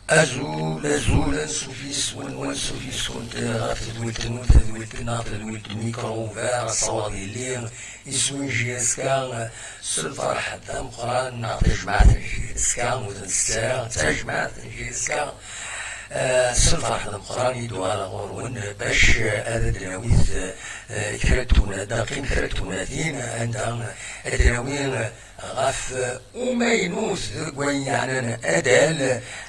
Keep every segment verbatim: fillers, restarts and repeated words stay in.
Azul, azul, ansuf yes-wen, wansuf yes-went ɣef tedwilt-nwen, tadwilt-nneɣ, tadwilt n Micro Ouvert, asawaḍ yelli, iswi n J S K, s lferḥ d ameqqran, neɣ tajmaɛt n J S K, ur ten-tsettu ara, d tajmaɛt n J S K, eh, s lferḥ d ameqqran i d-uɣaleɣ ɣur-wen, bac, eh, ad d-nawi, eh, kra n tuna-, ad d-neqqim kra n tewnatin, anda ad d-nawi, eh, ɣef, eh, umaynut deg wayen yeɛnan adal,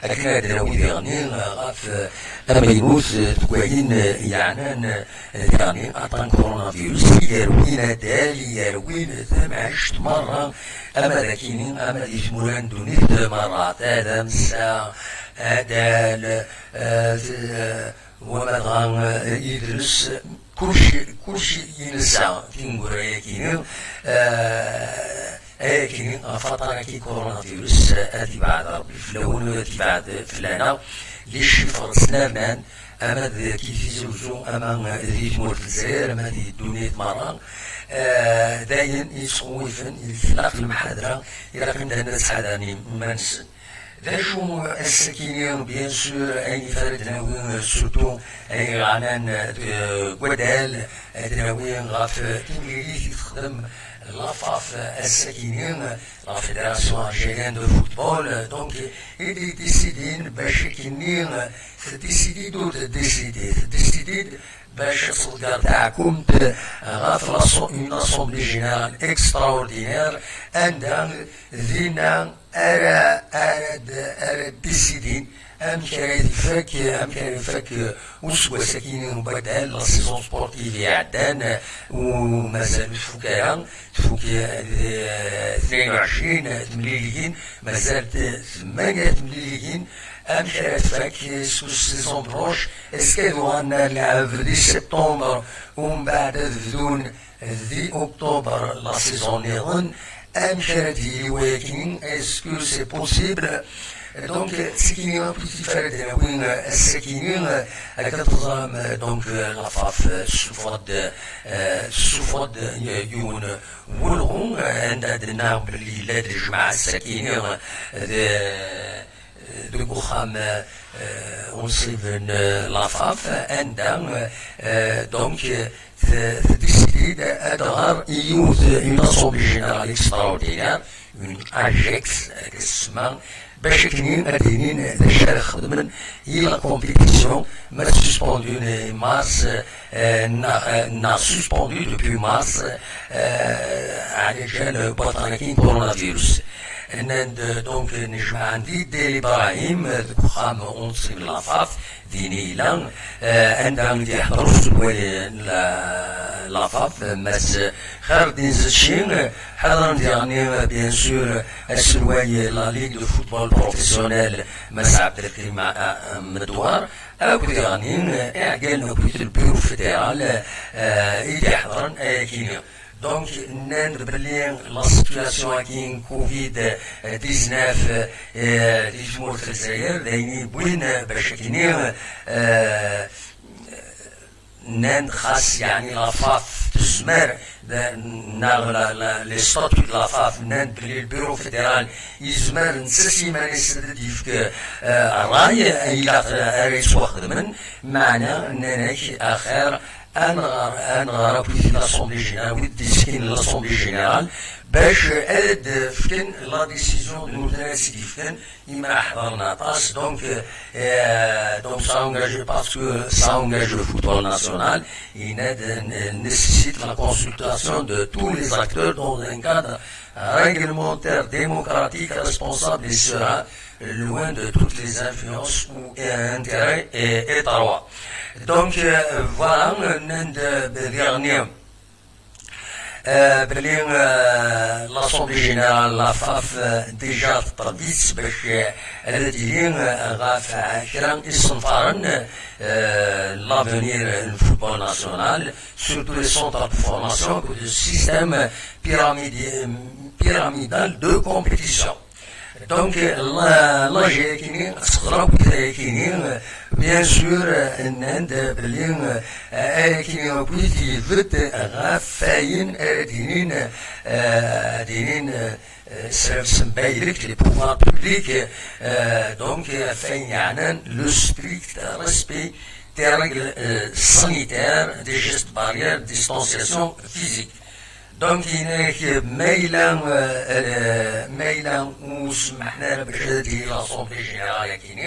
akken ad d-nawi diɣen, eh, ɣef, eh, amaynut, eh, deg wayen, eh, yeɛnan, eh, diɣen aṭṭan coronavirus, i yerwin adal, i yerwin tamɛict merra, ama d akini, ama di tmura n ddunit merra, tadamsa, adal, eh, t-, eh, wama dɣa, eh, idles, kulci, kulci yensa tineggura-yagi, eh, ayagi ɣef waṭṭan-agi coronavirus, eh, ad ibeɛɛed Rebbi fell-awen, ad ibeɛɛed fell-aneɣ. Les chiffres ttnernan, ama d Tizi Uzzu, ama di tmurt n Lezzayer, ama di ddunit merra, eh, d ayen yettxewwifen, ilaq lemḥadra, ilaq imdanen ad ttḥadaren iman-nsen. D acu ass-agi-nni, bien sûr, ayen i ara d-nawi, surtout ayen yeɛnan, euh, deg wadal, ad d-nawi ɣef timlilit i texdem la FAF ass-agi-nni, la Fédération Algérienne de Football, donc, i d-yeddisidin bac akken-nni teddisidi-d ur teddisidi, teddisidi-d bac ad tḍegger taɛkumt ɣef l'asso-, une assemblée générale extraordinaire, anda dinna ara, ara d-, ara d-dissidin amek ara ifak, amek ara ifak useggas-agi n wadal, la saison sportive iɛeddan, u mazal ur tfuk ara, tfuk, eh, tnayen u ɛecrin temliligin, mazal t-, tmanya temliligin, amek ara tfak s saison proche, est-ce que ad uɣalen ar lɛeb di septembre, u mbeɛd ad bdun di octobre la saison nniḍen, amek ara d-yili wayagi, est-ce que c'est possible? Donc, d tikini akk i ara d-nawi ass-agi-nni, akka teẓram, donc, la FAF tessuffeɣ-d, tessuffeɣ-d yiwen n wulɣu, anda d-nenna belli yella-d lejmaɛ ass-agi-nni, d, deg uxxam, euh, unṣib n, euh, la FAF, anda, euh, donc, euh, t-, teddisidi-d ad tɣer i yiwet, une assemblée générale extraordinaire, une AGEX, euh, tsemma, bac akken ad d-inin d acu ara xedmen i la compétition, ma suspendu i mars, euh, neɣ, euh, neɣ suspendu depuis mars, euh, ɛla ǧal n waṭṭan-agi n coronavirus. Nnan-d, donc, nejmaɛen di Deir Ibrahim, deg uxxam unṣib n la FAF, din i yella, euh, anda i d-yeḥḍer uselway n la, la FAF, Mass Xerdin Zetci, ḥeḍren diɣen, bien sûr, aselway n la Ligue de football professionnel, Mass Abdelkrim, euh, Medouar, akked diɣen, euh, iɛeggalen akkit le bureau fédéral, euh, i d-iḥeḍren ayagi-nni. Donc, nnan-d belli la situation-agi n covid dix-neuf, euh, di tmurt n Lezzayer, d ayen yewwin, euh, bac akken-nni, euh, nnan-d xas, yeɛni, la FAF tezmer, d-, neɣ la, la, les statuts de la FAF, nnan-d belli le bureau fédéral yezmer netta s yiman-is ad d-yefk, euh, ṛṛay, ilaq, euh, ara yettwaxedmen, meɛna nnan-ak axir ad nɣer, ad nɣer akkit l'Assemblée Générale, wid d-yeskin l'Assemblée Générale, bac ad d-fken la décision d nutni ara s-d-yefken, imi ḥḍren aṭas. Donc, euh, donc ça engage, parce que ça engage le football national, il n-, nécessite la consultation de tous les acteurs dans un cadre réglementaire, démocratique, responsable et serein, loin de toutes les influences ou intérêts et, et droits. Donc, euh, voilà, nnan-d, euh, diɣen, euh, belli, euh, l'Assemblée Générale, la FAF, euh, déjà teṭṭef-itt bac, euh, ad d-tili, euh, ɣef, euh, kra isenfaren, euh, l'avenir, euh, n football national, surtout les centres de formation, que le système pyramidi-, pyramidal de compétition. Donc, la, l'AG-agi-nni, ad tt-xeẓreɣ akkit ayagi-nni, bien sûr, euh, nnan-d belli, euh, ayagi-nni akkit yebded ɣef wayen ara d-inin, euh, d-inin, euh, Sserfsen baylek, les pouvoirs publics, euh, donc, euh, ɣef wayen yeɛnan le strict respect des règles, euh, sanitaires, des gestes barrières, distanciation physique. Donc, yenna-ak, ma yella, euh, euh, ma yella ur semmḥen ara bac ad d-tili l'Assemblée Générale akini,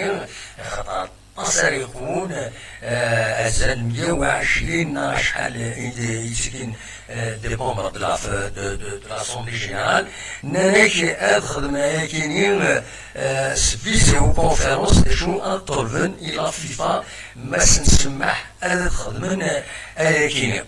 axaṭer aṭas ara yeqwun, euh, azal n meyya u ɛecrin neɣ acḥal i d-, i d-yettgen, euh, des membres de la, de, de, de l'Assemblée Générale. Nnan-ak ad xedmen ayakini, euh, euh, s visioconférence, d acu ad ṭelben i la FIFA, ma sen-semmeḥ ad xedmen, euh, ayakini.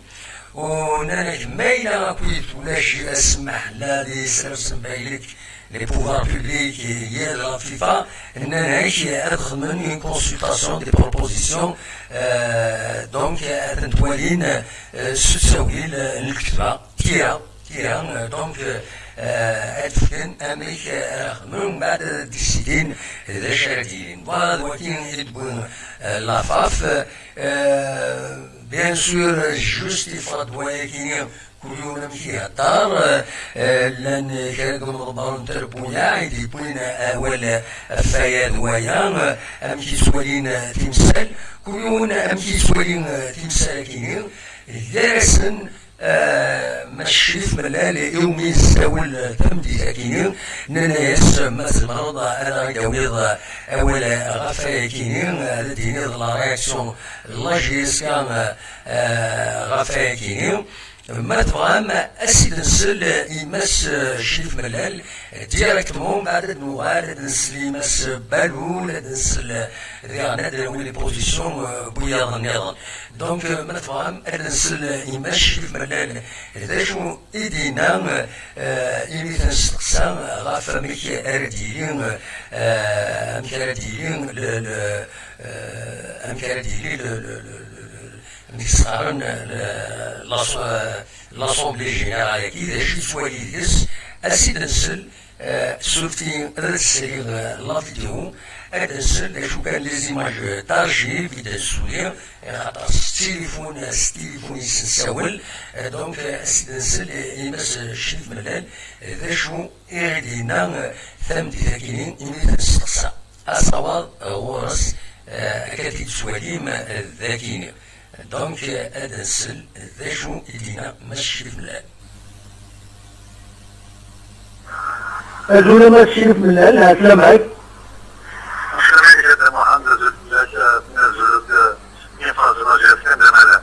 U nnan-ak ma yella akkit ulac asemmḥ la di sers n baylek, les pouvoirs publics, yir la FIFA, nnan-ak ad xedmen une consultation, des propositions, euh, donc ad tent-walin, euh, s ttawil, euh, n lketba, tira, tira, euh, donc, euh, ad fken amek, euh, ara xedmen, mbeɛd ad décidin d acu ara d-yilin. Voilà, d wagi i d-wwin, euh, la FAF. Euh, bien sûr, juste, il faudra d wayakini, kul yiwen amek ihedder, euh, llan kra n yimḍebbren n trebbuyaɛ i d-yewwin awal ɣef waya d waya, euh, amek i ttwalin, euh, timsal, kul yiwen amek i yettwali, euh, timsal akini, gar-asen, euh, Mass Crif Mellal iwumi yessawel, euh, tameddit akini, nnan-as ma tzemreḍ ad aɣ-d-tawiḍ, euh, awal, euh, ɣef wayakini, euh, ad d-tiniḍ la réaction n la J S K, euh, euh, ɣef wayakini. Ma tebɣam, ad s-id-nsel i Mass, euh, Crif Mellal, euh, directement, mbeɛd ad nuɣal ad nsel i Mass Balul, ad nsel, euh, diɣen ad d-nawi les positions, euh, n wiyaḍ nniḍen. Donc, euh, ma tebɣam, ad nsel i Mass Crif Mellal, d acu i d-yenna, euh, imi t-nesteqsa ɣef amek ara d-yili, euh, amek ara d-yili le, le, euh, amek ara d-yili le, le, le, le, le, amek s-qqaren, euh, l'as-, euh, l'Assemblée Générale-agi, d acu i yettwali deg-s, ad s-id-nsel, euh, surtout ad as-ssaliɣ, euh, la vidéo, ad nsel d acu kan les images d'archives i d-nsuli, axaṭer s tilifun, s tilifun i s-nessawel, euh, donc, euh, ad s-id-nsel i Mass Crif Mellal, d acu i ɣ-d-yenna, euh, tameddit-agi imi t-nesteqsa. Asawaḍ, euh, ɣur-s, euh, akka t-id-tettwalim, euh, d akini. Donc, euh, ad nsel d acu i d-yenna Mass Crif Mellal. Azul a Mass Crif Mellal, ɛeslama-k. Ɛeslama-k a Dda Muḥend, azul fell-ak, euh, azul, euh, Ifazen ajerkan d amalal.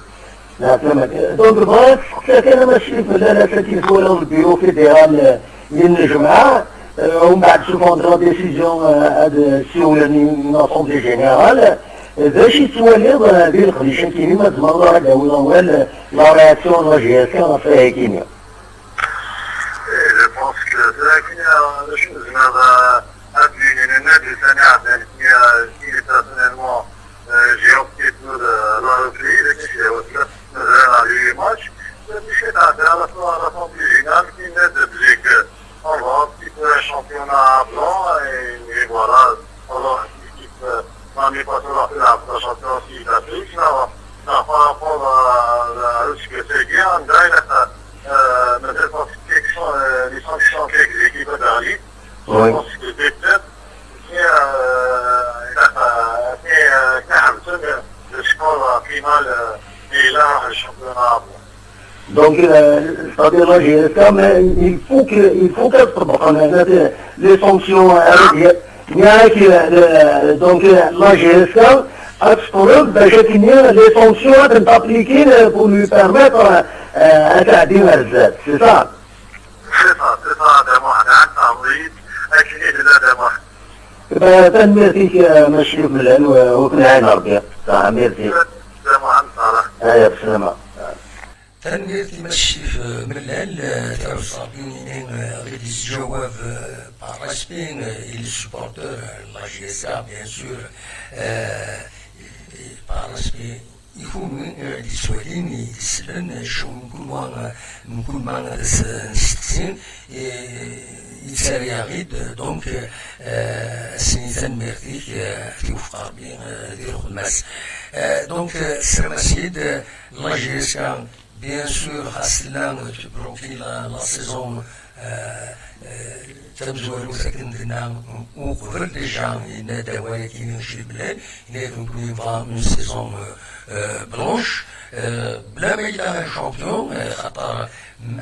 Ɛeslama-k. Donc, bɣiɣ ad k-steqsiɣ kan, a Mass Crif Mellal, ass-agi twalaḍ le bureau fédéral, euh, n lejmaɛ, euh, umbeɛd sufɣen-d la décision, euh, ad ssiwlen une assemblée générale. Euh, d acu i tettwaliḍ, euh, di leqdic-agi, ma tzemreḍ ad d-tawiḍ awal, euh, la réaction n la J S K ɣef wayagi-nni? Eh, je pense que c'est la première, euh, chose, euh, ad d-inin, ad d-inin, ad d-inin, euh, personnellement, euh, j'ai opté pour, euh, la reprise, et puis, euh, mazal les matchs. Euh, puis, c'est à dire, la, la, l'Assemblée Générale qui m'aide, parce que, on va, un petit peu un championnat blanc, et, et voilà, alors, l'équipe, euh, l'année passée, on a fait la, la champion aussi, la Suisse, là, là, par rapport à, à, à ce que c'est bien, on gagne, euh, mais c'est parce que, euh, les sanctions qui existent dans la Ligue, je Oui. pense que peut-être, euh, euh, euh, le score final, euh, est là, le championnat. Donc, euh, c'est-à-dire la J S K, mais il faut que, il faut qu'elle soit, les sanctions, euh, bien que, euh, donc, euh, la J S K, elle se trouve, ben, je finis, les sanctions, elle est appliquée, euh, pour lui permettre, euh, euh, à Saadi Marzat, c'est ça? C'est ça, c'est ça, Adam Mohamed, Abrid, Akini, Adam Mohamed. Ben, tanemmirt-ik, euh, Mass Crif Mellal, u, u ken-ɛin Rebbi. Ṣaḥa, merci. Adam Mohamed Salah. Aya, bslama. Tanemmirt i Mass Crif, euh, Mellal, euh, taruṣaḍin-nni, euh, i d-yettjawab, euh, par respect, euh, i les supporters, euh, la J S K, bien sûr, euh, et par respect i kunwi, euh, i d-yettwalin, i d-isellen, euh, ccu mkul ma, euh, mkul ma ad s-nesteqsi, euh, yettali-aɣ-id, donc, euh, ass-nni tanemmirt-ik, euh, ad t-iwefq Rebbi, euh, di lxedma-s. Euh, donc, euh, sslam-as-id, euh, la J S K, bien sûr, xas tella, euh, tebruki la, la saison, euh, euh, tamezwarut akken tenna uqbel, déjà yenna-d awal-agi Ciblan, yenna-d nekkni nebɣa une saison, euh, euh, blanche, euh, bla ma yella un champion, euh, xaṭer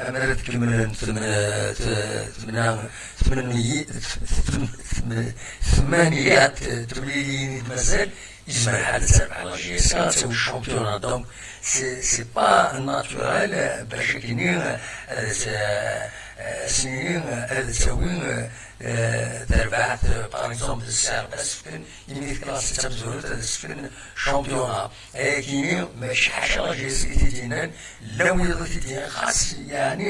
ammer ad kemmlen tmen-, t-, tmna-, tmenni-, tm-, tm-, tmaniyat temliliyin i d-mazal, yezmer ḥal ad terbeḥ la J S K, ad tawi championnat. Donc, c'est, c'est pas naturel, euh, bac akkenni, euh, ad, euh, euh, ad tawi, euh, euh, terbaɛt, euh, par exemple, d Serbes, imi tella s tamezwarut ad as-fken championnat. Ayagi mačči ḥaca la J S K i t-id-yennan, llan wiyaḍ i t-id-yennan, xas yeɛni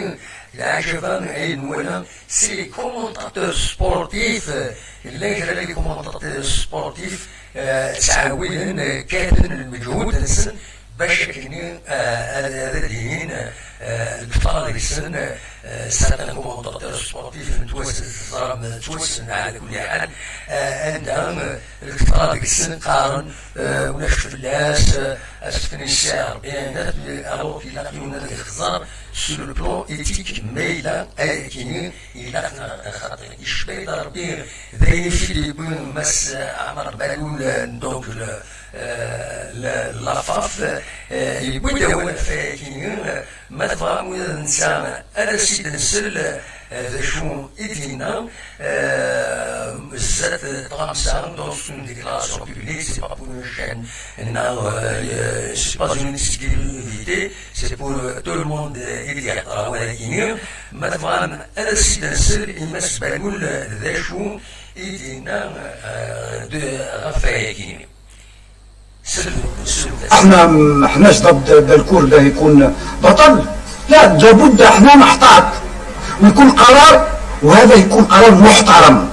leɛǧaba ayen nwala, c'est les commentateurs sportifs, euh, llan kra les commentateurs sportifs, euh, ttɛewwiden, euh, kkaten lmeǧhud-nsen bac akkenni, euh, ad, ad d-inin, euh, deg tɣalin-nsen, euh, certains commentateurs sportifs ntwasen, teẓram, ttwassen ɛla kulli ḥal, euh, anda, euh, deg tɣalin-nsen qqaren, euh, ulac fell-as, euh, asefk n yesɛa Rebbi ayen, alors ilaq yiwen ad yexẓer sur le plan éthique, ma yella ayagi ilaq neɣ xaṭi. Yecba-yi-d Rebbi d ayen i fi d-yewwi Mass Ɛmer Balul, euh, donc le, euh, le, l'AFAF, euh, yewwi-d awal ɣef wayagi, euh, ma tebɣam wiyaḍ netta ad as-id-nsel, euh, d acu i d-yenna, euh, zdat tɣamsa, donc c'est une déclaration publique, c'est pas pour une chaîne, non, euh, c'est pas une exclusivité, c'est pour, euh, tout le monde, euh, i d-yehḍer awal-agi. Ma tebɣam ad as-id-nsel i Mass Balul, euh, d acu i d-yenna, euh, de, ɣef wayagi. احنا ما احناش ضد بالكور باه يكون بطل، لا، لابد احنا نحتاط ويكون قرار، وهذا يكون قرار محترم.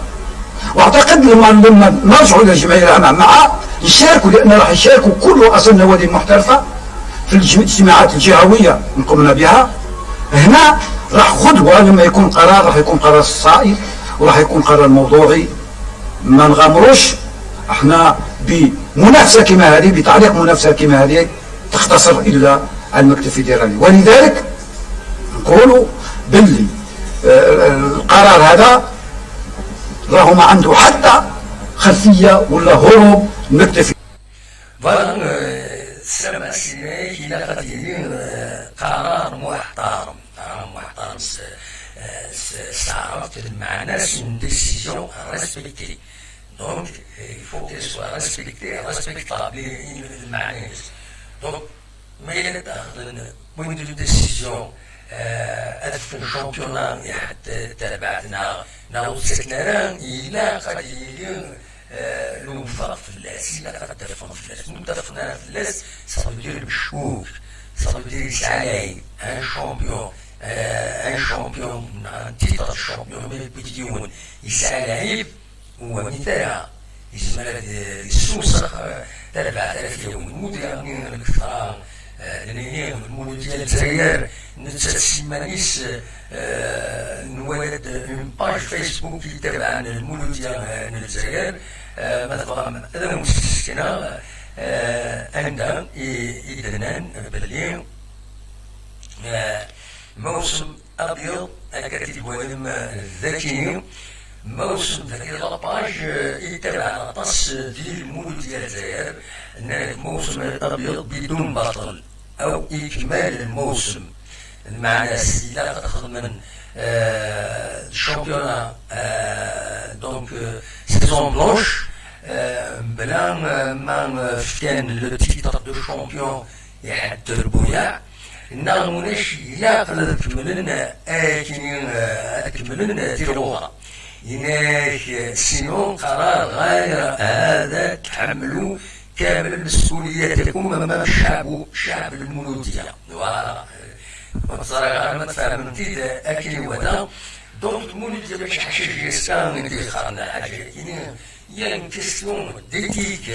واعتقد لما، لما نرجعوا الى الجمعيه العامه مع يشاركوا، لان راح يشاركوا كل رؤساء النوادي المحترفه في الجم-، الاجتماعات الجهويه اللي قمنا بها هنا، راح غدوه لما يكون قرار، راح يكون قرار صائب، وراح يكون قرار موضوعي. ما نغامروش احنا بمنافسه كما هذه، بتعليق منافسه كما هذه تختصر الا على المكتب الفيدرالي. ولذلك نقولوا باللي، آه، القرار هذا راهو ما عنده حتى خلفيه ولا هروب المكتب. Voilà, euh, السلام عليك، ilaq ad yili, euh, قرار محترم. Qrara muḥtaram s, s, s taɛrabt, lmeɛna c'est une décision respectée. Donc, il faut qu'elle soit respectée, respectable, i, i, lmeɛna-ines. Donc, ma yella daxel wwin-d une décision, euh, ad fken championnat i ḥedd terbaɛt, neɣ, neɣ ur tt-ttaken ara, ilaq ad yili, euh, lewfaq fell-as, ilaq ad d-teffɣem fell-as. Ma ur d-teffɣem ara fell-as, ça veut dire meckuk, ça veut dire yesɛa lɛib, un champion, euh, un champion, un titre de champion, ma yewwi-d yiwen yesɛa lɛib, ur wanit ara, yezmer ad, euh, yessusex, euh, tarbaɛt ara t-yawin. Ur d-yerni lketṛa, euh, nini Lmuludya n Lezzayer, nettat s yiman-is, euh, nwala-d une page Facebook i itabaɛen Lmuludya, euh, n Lezzayer, euh, ma tebɣam ad awen-tt-sekneɣ, euh, anda i, i d-nnan belli, euh, موسم أبيض, akka i t-id-twalim, euh, dagi, موسم dagi, la page, euh, i itabaɛen aṭas, euh, di Lmuludya n Lezzayer, nnan موسم أبيض بدون بطل, أو إكمال الموسم. Lmeɛna-s, ilaq ad xedmen, euh, championnat, euh, donc, euh, saison blanche, euh, mebla, euh, ma, euh, fkan le titre de champion i ḥedd n Lbuyaɛ, neɣ ulac, ilaq ad kemmlen, euh, akken, euh, ad kemmlen, euh, tiluɣa. Yenna-yak, euh, sinon قرار غير هذا تحملوا كامل مسؤوليتكم أمام الشعب، شعب المولودية. Voilà. Ur ẓriɣ ara ma tfehmem-t-id akken iwata. Donc, Lmuludya mačči ḥaca J S K i d-yexxaren lḥaǧa-agi. Il y a une question d'éthique.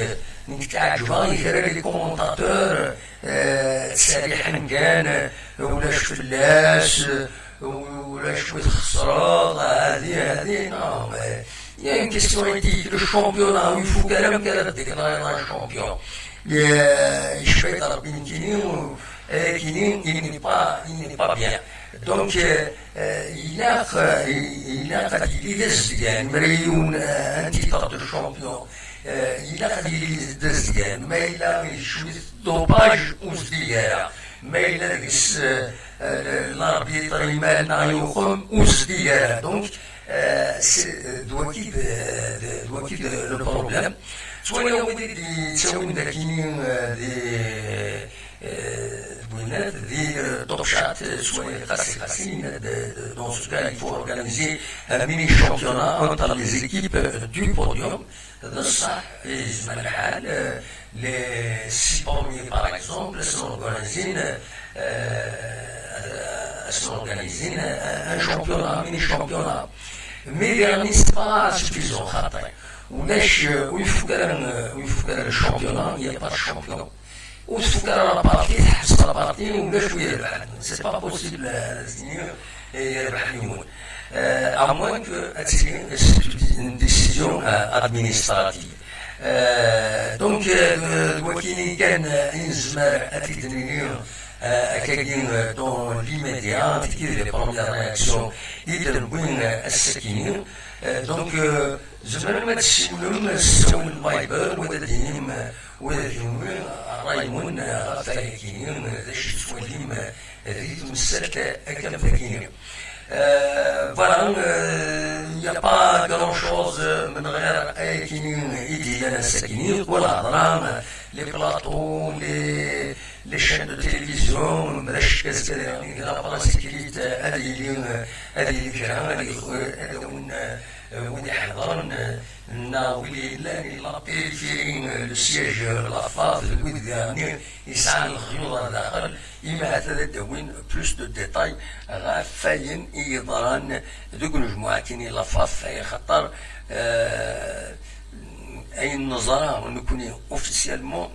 Nekk ttɛeǧbeɣ i kra les commentateurs, euh, ttserriḥen kan, euh, ulac fell-as, euh, ulac wi txesreḍ, hadi, hadi, non, mais il y a une question éthique. Le championnat, il faut quand même qu'elle déclare un champion. Euh, je vais dire, euh, il n'est pas, il n'est pas bien. Donc, euh, euh, ilaq, euh, ilaq ad yili d azedgan, mara yiwen, euh, un titre de champion, euh, ilaq ad yili d azedgan, ma yella yecwi-t dopage ur zeddig ara, ma yella deg-s, euh, euh, l'arbitre imal neɣ yuqem ur zeddig ara. Donc, euh, c'est, euh, d waki d, d, d waki d le problème. Ttwaliɣ wid i d-yettawin d akini, euh, des, euh, winat di, euh, Top Shot, euh, ttwaliɣ xas xas yenna-d, euh, dans ce cas, il faut organiser un mini championnat entre les équipes, euh, du podium. D ṣṣeḥ, yezmer lḥal, euh, les six premiers, par exemple, ad s-organizin, euh, ad s-organizin un, un championnat, un mini championnat. Mais daɣen, c'est pas suffisant, xaṭi. Ulac, euh, ur ifuk ara, euh, ur ifuk ara le championnat, il n'y a pas de champion. Ur tfuk ara la partie, tḥebbes la partie, ulac wi irebḥen. C'est pas possible, euh, ad s-tiniḍ, eh, yerbeḥ yiwen. Euh, à moins que ad tili c'est une décision, euh, administrative. Euh, donc, euh, d, d wakini kan, euh, i nezmer ad t-id-nini, euh, akkagi, euh, dans l'immédiat, tigi d les premières réactions i d-newwi, euh, ass-akini. Euh, donc, euh, tzemrem ad tessiwlem s ttawil Viber, wa ad d-tinim, euh, wa ad d-tinim, euh, ṛṛay-nwen, euh, ɣef wayagi, euh, d acu tettwalim, euh, di temsalt, euh, akka am tagi. Euh, voilà, euh, il n'y a pas grand-chose, euh, من غير ayagi i d-yellan ass-agi, wala hḍra, euh, les plateaux, les, les chaînes de télévision, ma d acu, la presse écrite, euh, ad yili, euh, ad yili kra, ad yili, euh, ad awen, euh, euh, wid iḥeḍren, euh, neɣ wid yellan di la périphérie, euh, le siège, euh, la FAF, d wid daɣen yesɛan lexyuḍ ar daxel, imi ahat ad d-awin plus de détails ɣef wayen i yeḍran deg unejmuɛ-agi n la FAF, axaṭer, euh, ayen neẓra nekni officiellement,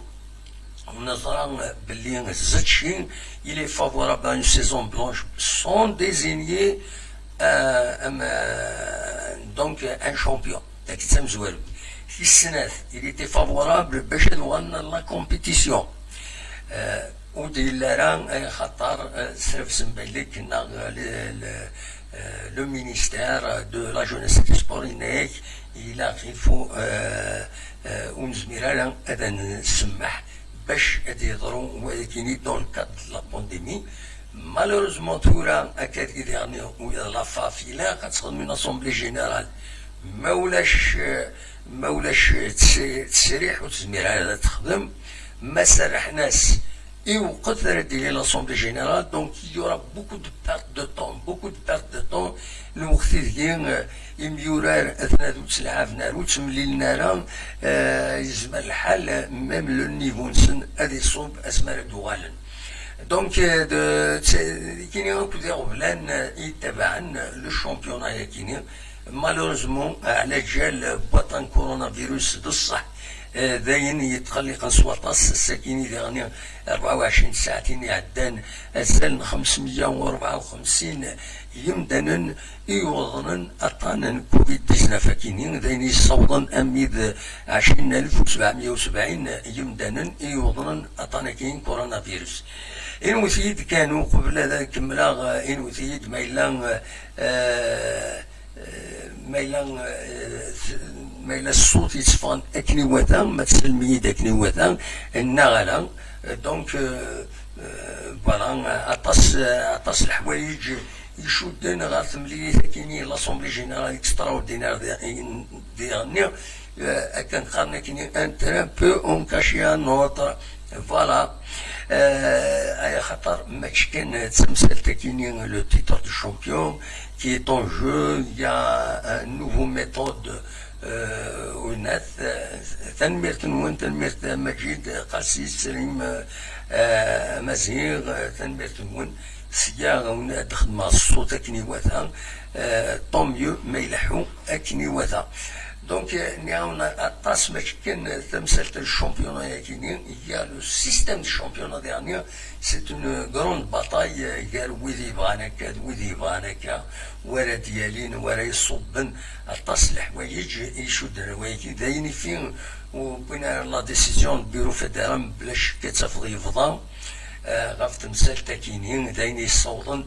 neẓra belli Zetchi, il est favorable à une saison blanche sans désigner, euh, un, euh, donc un champion. Dagi d tamezwarut. Tis snat, il était favorable bac ad uɣalen la compétition. Euh, ur d-yelli ara, euh, xaṭer, euh, srefsen belli, euh, le, le, euh, le ministère de la jeunesse et des sports, il faut, euh, euh, ur nezmir ara ad nsemmeḥ bac ad yeḍru wayagi dans le cadre de la pandémie. Malheureusement, tura akka d-, diɣen la FAF, ilaq ad txedmem une assemblée générale. Ma ulac, euh, ma ulac, euh, ttesriḥ ur tezmir ara ad texdem. Ma serrḥen-as, iwqet ara d-tili l'assemblée générale, donc il y aura beaucoup de perte de temps, beaucoup de perte de temps. Lweqt ideg, euh, imyurar atnan ur ttelɛaben ara, ur ttemlilen ara, euh, yezmer lḥal, euh, même le niveau-nsen ad iṣub asmi ara d-uɣalen. Donc, euh, d, d, kini akk d iɣeblan, euh, i yettabaɛen, euh, le championnat-agi-ni. Malheureusement, ɛla ǧal n waṭṭan n coronavirus, d ṣṣeḥ, eh, d ayen yetqelliqen s waṭas. Ass-agi-ni diɣen rebɛa u ɛecrin ssaɛtin iɛeddan, azal n xemsmeyya u rebɛa u xemsin yemdanen i yuḍnen aṭṭan n covid dix-neuf-agi-ni, d ayen yessawḍen armi d ɛecrin alef u sebɛemya u sebɛin yemdanen i yuḍnen aṭṭan-agi n coronavirus. Inwet-iyi-d kan, uqbel ad kemmleɣ, eh, inwet-iyi-d ma yella, eh, eh, ma yella, eh, ma yella ṣṣut yetteffɣen akken iwata, ma tsellem-iyi-d akken iwata, neɣ ala. Donc, eh, eh, voilà, aṭas, aṭas leḥwayeǧ icudden ɣer temlilit akini, l'Assemblée Générale Extraordinaire di, di, di, euh, akken qqaren akini, un train peut en cacher un autre. Voilà. Euh, ay xaṭer mačči kan d tamsalt akini, le titre de champion qui est en jeu, il y a un nouveau méthode, euh, unat, euh, tanemmirt-nwen, tanemmirt a Maǧid Qasi, Slim, euh, Maziɣ, euh, tanemmirt-nwen. Sya ad d-xedmeɣ ṣṣut akken iwata, euh, tant mieux, ma ileḥḥu akken iwata. Donc, euh, nniɣ-awen aṭas mačči kan tamsalt n championnat-agi-ni, il y a le système de championnat dernier, c'est une grande bataille, euh, gar wid yebɣan akka d wid yebɣan akka, wara d-yalin, wara iṣubben, aṭas n leḥwayeǧ i icudden wayagi, d ayen ifi wwin ara la décision n Bureau fédéral, mebla ccekk ad tafeḍ yebḍa, euh, ɣef temsalt-agi-ni, d ayen yessawḍen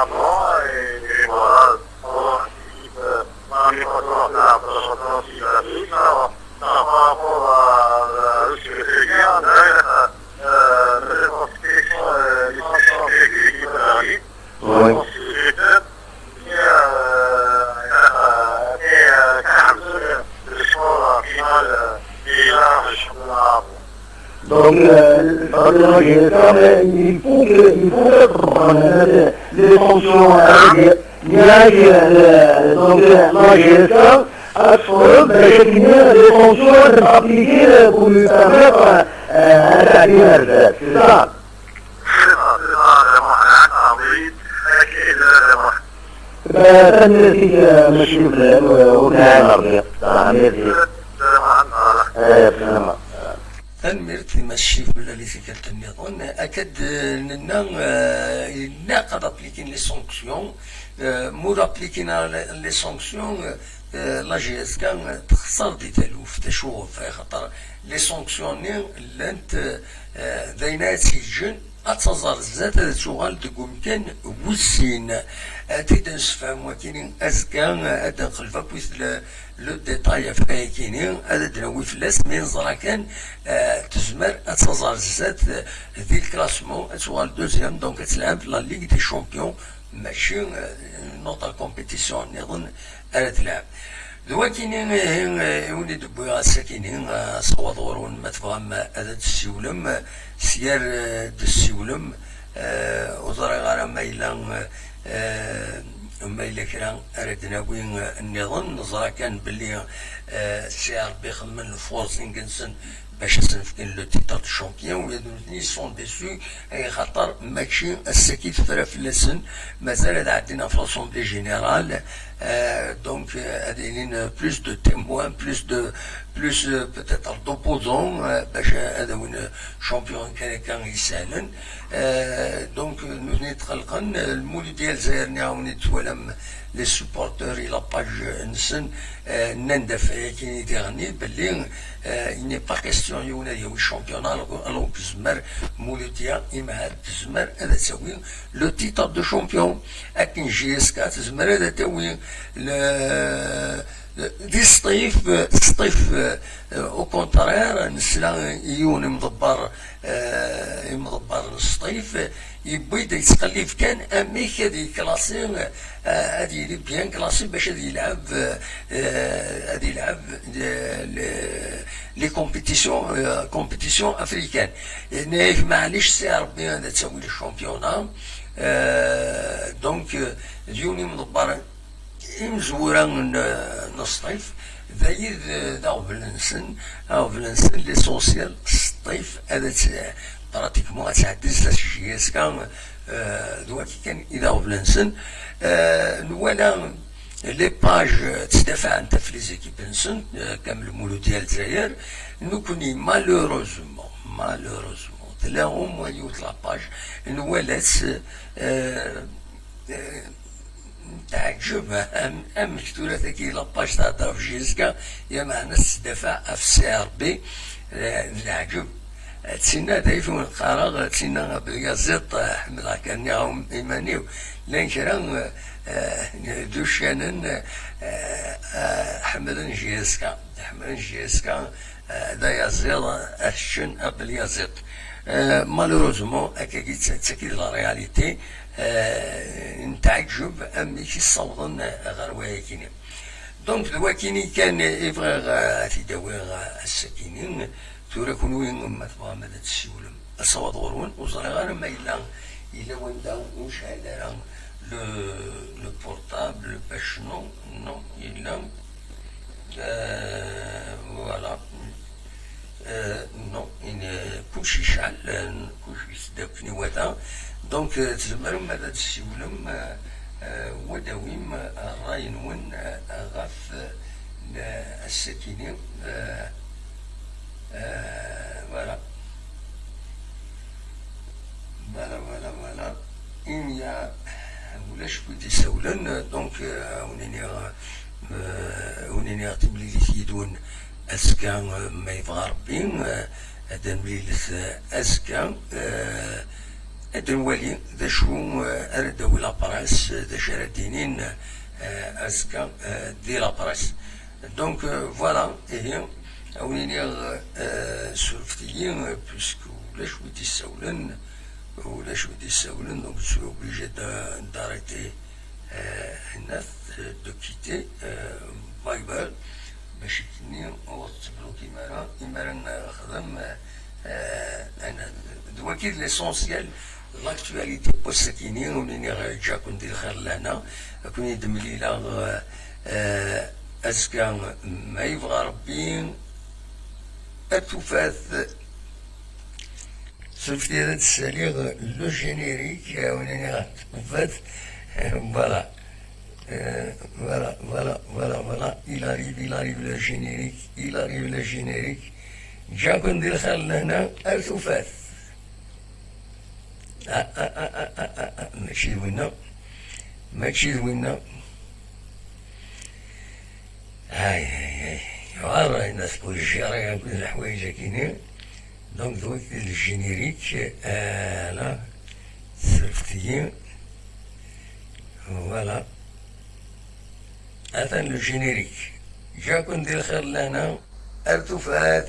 Généralement, et, et voilà, on participe, euh, on est pas dans la, dans la, dans la, dans la, par rapport à, à, à, euh, J S K, il faut que, il faut que les sanctions, euh, donc, euh, la J S K, ad tefrem bac akken les sanctions ad appliquer pour lui permettre, euh, ad tɛeddi ar zdat. C'est ça. C'est ça, c'est ça, Ramoḥ, ɛad teɛḍiḍ, akken i tella, Ramoḥ. Tanemmirt-ik, euh, mačči fell-am, euh, ur nɛin Rebbi. Tanemmirt-ik. Salam ɛad Ṣaleḥ. Eh, salam. Tanemmirt i Mass Cifellal i tikkelt nniḍen. Akka d-nenna, eh, ilaq ad applikin les sanctions. Eh, ma ur applikin ara les sanctions, eh, la J S K, eh, texṣer di taluft. Acuɣef? Axaṭer les sanctions-nni llant, eh, d ayen ara tt-yeǧǧen ad taẓ ar zdat, ad tuɣal deg umkan wis sin. Ad t-id-nessefhem wakini azekka, ad d-nqelleb akkit le, le détail ɣef wayakini, ad d-nawi fell-as, mi neẓra kan, eh, tezmer ad taẓ ar zdat, eh, di le classement, ad tuɣal deuxième, donc ad telɛeb la Ligue des Champions, mačči, eh, une autre compétition nniḍen ara telɛeb. D wakini, ihi, eh, i wen-id-wwiɣ ass-akini, eh, asawaḍ ɣur-wen, ma tebɣam, eh, ad d-tessiwlem, eh, s yar, eh, d-tessiwlem, eh, ur ẓriɣ ara ma yella, eh, ma yella kra ara d-nawi, eh, nniḍen. Neẓra kan belli, eh, C R B xemmen le forcing-nsen bac ad sen-fken le titre de champion, ula d nutni sont déçus, axaṭer mačči ass-agi tefra fell-asen, mazal ad ɛeddin ɣef l'assemblée générale, euh, donc, euh, ad ilin plus de témoins, plus de, plus, euh, peut-être d'opposants, euh, bac ad awin, euh, champion kan akka isehlen. Euh, donc, euh, nutni tqellqen, euh, Lmuludya Lezzayer-nni awen-d twalam les supporters et la page, euh, nsen, euh, nnan-d ɣef wayakini diɣenni belli, euh, il n'est pas question yiwen ad yawi championnat, alors, alors que tezmer Muludya, imah tezmer ad tawi le titre de champion. Akken J S K tezmer ad tawi le, le, di Sṭif, Sṭif, euh, au contraire, nesla i yiwen imḍebber, euh, imḍebber n Sṭif, yewwi-d yettqellib kan amek ad yeklasi, eh, ad yili bien classé bac ad yelɛeb, eh, ad yelɛeb, eh, les, les compétitions, eh, compétitions africaines. Yenna-yak, maɛlic, si Rebbi ad tawi le championnat. Eh, donc, eh, d yiwen imḍebber imezwura n, n Sṭif, d ayid, d aɣbel-nsen, aɣbel-nsen, l'essentiel, Sṭif, ad tt-, pratiquement, ad tɛeddi zdat J S K, euh, d wagi kan i d aɣbel-nsen. Euh, nwala les pages, euh, ttdafaɛent ɣef les équipes-nsen, euh, kamel Muludya Lezzayer, nekkni, malheureusement, malheureusement, tella au moins yiwet la page, nwala-tt, euh, euh, Teɛǧeb, am-, amek tura tagi la page tɛedda ɣef J S K, ya meɛna tettdafaɛ ɣef C R B, eh, d leɛǧeb. Tinna d ayen ur qqareɣ, tinna belli aziḍ, eh, ḥemmleɣ kan nniɣ iman-iw. Llan kra, eh, d uccanen, eh, eh, ḥemmlen J S K, ḥemmlen J S K, eh, d ayaziḍ, eh, ad ččen abelyaziḍ. Eh, malheureusement, akkagi d ta-, d tagi d la réalité. Eh, netɛeǧǧeb amek i ssawḍen ɣer wayakini. Donc, d wakini kan i bɣiɣ, eh, ad t-id-awiɣ, eh, ass-akini. Tura kunwi, ma tebɣam ad tessiwlem, asawaḍ ɣur-wen, ur ẓriɣ ara ma yella, yella wanda ur necɛil ara le, le portable, bac non, non, yella. Euh, voilà. Euh, non, il est, kullec yecɛel, euh, kullec yesdakni wata. Donc, euh, tzemrem ad d-tessiwlem, euh, euh, u ad d-tawim, euh, ṛṛay-nwen, euh, ɣef, euh, ass-akini, euh, euh, voilà. Voilà, voilà, voilà. Imya ulac wid isawlen, donc, euh, ad wen-iniɣ, euh, ad wen-iniɣ timlilit yid-wen azekka, euh, ma yebɣa Rebbi, euh, ad nemlilet, euh, azekka, euh, ad nwali d acu, euh, ara d-tawi la presse, d acu ara d-inin, euh, azekka, euh, di la presse. Donc, euh, voilà, ihi, ad wen-iniɣ, euh, surfet-iyi, euh, puisque ulac wid d-issawlen, ulac wid d-issawlen, donc je suis obligé de, d'arrêter, euh, net, euh, de quitter, euh, Viber, bac akken ur tettblukim ara, imi ara nexdem, euh, Eh, d wagi d l'essentiel, l'actualité n wass-agi-nni, ur nini ǧǧa-ken di lxir lehna, ad ken-id-mlileɣ, eh, azekka, ma yebɣa Rebbi, ar tufat. Surfet-iyi ad d-ssaliɣ le générique, eh, ur nini ɣer tufat. Voilà. Euh, voilà, voilà, voilà, voilà. Il arrive, il arrive le générique, il arrive le générique. Ǧǧa-ken di lxir lehna, ar tufat. Ah, ah, ah, ah, ah, ah, ah. Mačči d winna. Mačči d winna. Ay, ay, ay. Yuɛer ayen ad tqul jiri akked leḥwayeǧ akini. Donc, d wagi le générique, euh, là, surfet-iyi. Voilà. Atan le générique. Ǧǧa-ken di lxir lehna. Ar tufat.